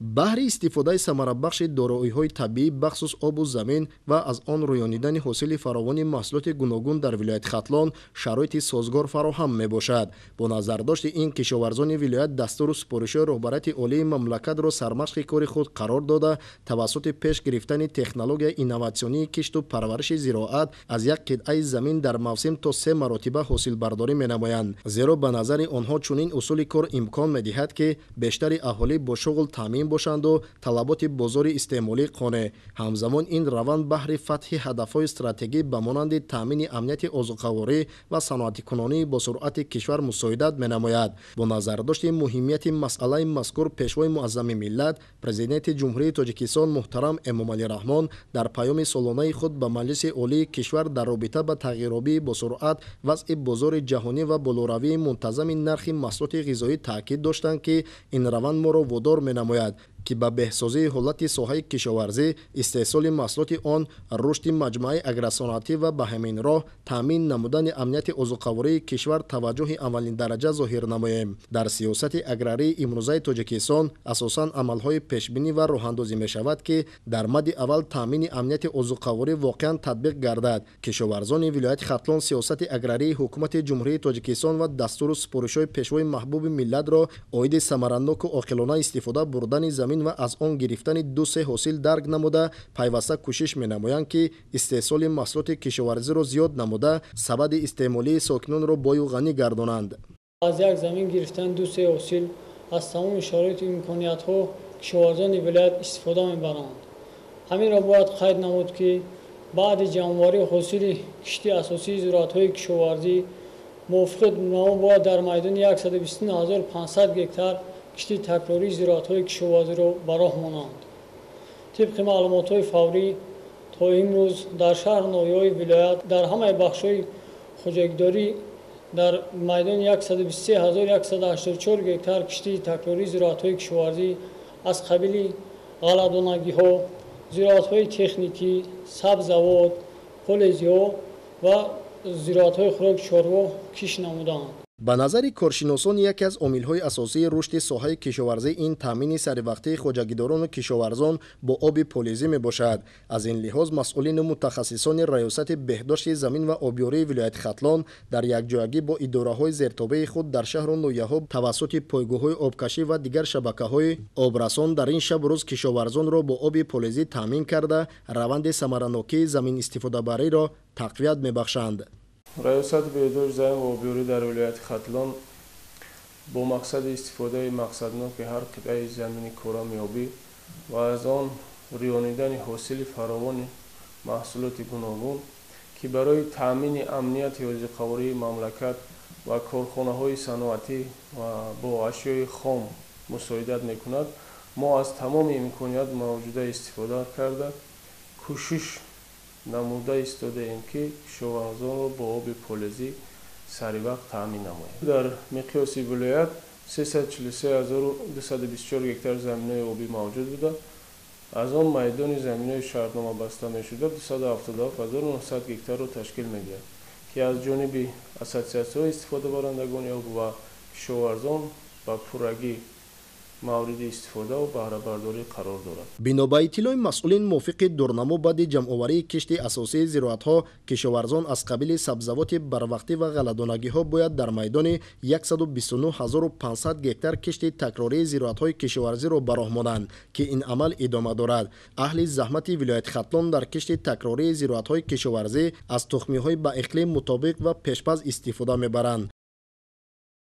Баҳри истифодаи самарабахши дороиҳои табиӣ, бахусус обу замин, ва аз он рӯёнидани ҳосили фаровони маҳсулоти гуногун дар вилояти Хатлон шароити созгор фароҳам мебошад. Бо назардошти ин, кишоварзони вилоят дастуру супоришҳои роҳбарияти олии мамлакатро сармашқи кори худ қарор дода, тавассути пеш гирифтани технологияи инноватсионии кишту парвариши зироат аз як қитъаи замин дар мавсим то 3 маротиба ҳосилбардорӣ менамоянд. Зеро ба назари онҳо чунин усули кор имкон медиҳад, ки бештари аҳолӣ бо шуғл таъмин бошанду талаботи бозори истеъмолӣ қонеъ. Ҳамзамон ин раванд баҳри фатҳи ҳадафҳои стратегӣ ба монанди таъмини амнияти озуқаворӣ ва саноатикунонии босуръати кишвар мусоидат менамояд. Бо назардошти муҳимияти масъалаи мазкур, Пешвои муаззами миллат, Президенти Ҷумҳурии Тоҷикистон муҳтарам Эмомалӣ Раҳмон дар паёми солонаи худ ба Маҷлиси Олии кишвар дар робита ба тағйиробии босуръат вазъи бозори ҷаҳонӣ ва болоравии мунтазами нархи маҳсулоти ғизоӣ таъкид доштанд, ки ин раванд моро водор менамояд, ки ба беҳсозии ҳолати соҳаи кишоварзӣ, истеҳсоли маҳсулоти он, рушди маҷмӯаи агросаноатӣ ва ба ҳамин роҳ таъмин намудани амнияти озуқавории кишвар таваҷҷӯҳи аввалиндараҷа зоҳир намоем. Дар сиёсати аграрии имрӯзаи Тоҷикистон асосан амалҳои пешбинӣ ва роҳандозӣ мешавад, ки дар мадди аввал таъмини амнияти озуқаворӣ воқеан татбиқ гардад. Кишоварзони вилояти Хатлон сиёсати аграрии Ҳукумати Ҷумҳурии Тоҷикистон ва дастуру супоришҳои Пешвои маҳбуби миллатро оиди самараноку оқилона истифода бурдани замин ва аз он гирифтани 2-3 ҳосил дарк намуда, пайваста кӯшиш менамоянд, ки истеҳсоли маҳсулоти кишоварзиро зиёд намуда, сабади истеъмолии сокинонро бою ғанӣ гардонанд. Аз як замин гирифтани 2-3 ҳосил аз тамоми шароиту имкониятҳо кишоварзони вилоят истифода мебаранд. Ҳаминро бояд қайд намуд, ки баъди ҷамъоварии ҳосили кишти асосии зироатҳои кишоварзӣ мувофиқи дурнамо бояд дар майдони 129 500 гектар кишти такрории зироатҳои кишоварзиро ба роҳ монанд. Тибқи маълумотҳои фаврӣ, то имрӯз дар шаҳру ноҳияҳои вилоят дар ҳамаи бахшҳои хоҷагидорӣ дар майдони 123 184 гектар кишти такрории зироатҳои кишоварзӣ аз қабили ғалладонагиҳо, зироатҳои техникӣ, сабзавот, полезиҳо ва зироатҳои хӯроки чорво кишт намуданд. Ба назари коршиносон, яке аз омилҳои асосии рушди соҳаи кишоварзӣ ин таъмини саривақтии хоҷагидорону кишоварзон бо оби полезӣ мебошад. Аз ин лиҳоз масъулину мутахассисони Раёсати беҳдошти замин ва обёрии вилояти Хатлон дар якҷоягӣ бо идораҳои зертобеи худ дар шаҳру ноҳияҳо тавассути пойгоҳҳои обкашӣ ва дигар шабакаҳои обрасон дар ин шабу рӯз кишоварзонро бо оби полезӣ таъмин карда, раванди самаранокии заминистифодабариро тақвият мебахшанд. Раёсати беҳдошти замин ва обёрӣ дар вилояти Хатлон бо мақсади истифодаи мақсадноки ҳар қитъаи замини корами обӣ ва аз он рӯёнидани ҳосили фаровони маҳсулоти гуногун, ки барои таъмини амнияти озуқавории мамлакат ва корхонаҳои саноатӣ бо ашёи хом мусоидат мекунад, мо аз тамоми имконият мавҷуда истифода карда, кӯшиш намуда истодаем, ки кишоварзонро бо оби полезӣ саривақт таъмин намоем. Дар миқёси вилоят 343 224 гектар заминои обӣ мавҷуд буда, аз он майдони заминои шартнома баста мешуда 277 900 гектарро ташкил медиҳад, ки аз ҷониби ассотсиатсияҳои истифодабарандагони об ва кишоварзон ба пуррагӣ мавриди истифода ва баҳрабардорӣ қарор дорад. Бино ба иттилои масъулин, мувофиқи дурнамо баъди ҷамъоварии кишти асосии зироатҳо кишоварзон аз қабили сабзавоти барвақтӣ ва ғалладонагиҳо бояд дар майдони 129 500 гектар кишти такрории зироатҳои кишоварзиро ба роҳ монанд, ки ин амал идома дорад. Аҳли заҳмати вилояти Хатлон дар кишти такрории зироатҳои кишоварзӣ аз тухмиҳои ба иқлим мутобиқ ва пешпаз истифода мебаранд.